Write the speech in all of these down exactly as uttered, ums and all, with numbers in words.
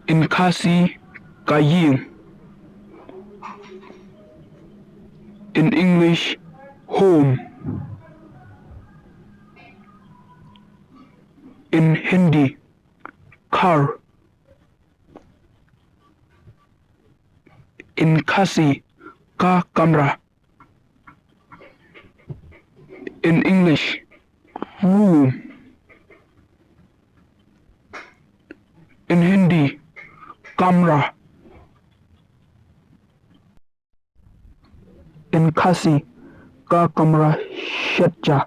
In Khasi, ka ïing. In English, home. In Hindi, car. In Khasi, ka kamra. In English, room. In Hindi, kamra. In Khasi, ka kamra shet ja.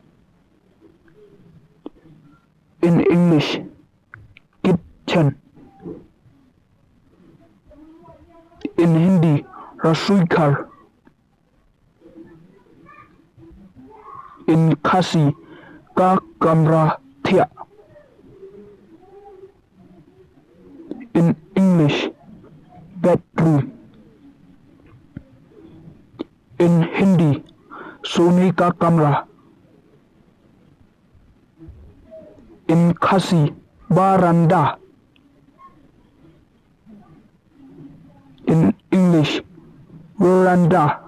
In English, kitchen. In Hindi, rasoi ghar. In Khasi, ka kamra thiah. In English, bedroom. In Hindi, sone ka kamra. In Khasi, baranda. In English, veranda.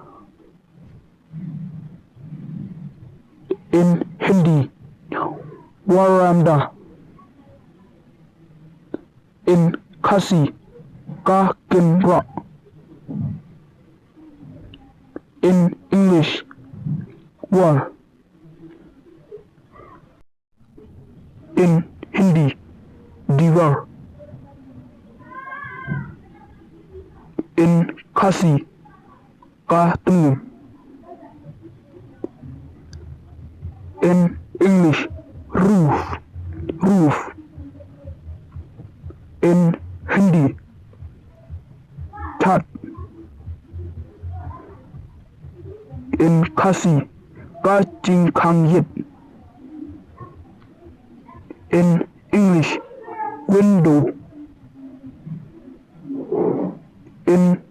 In Hindi, waranda. In Khasi, ka kynroh. In English, wall. In Hindi, दीवार. In Khasi, ka tnum. In English, roof, roof. In Hindi, छत. In Khasi, ka jingkhang ïit. In English, window. In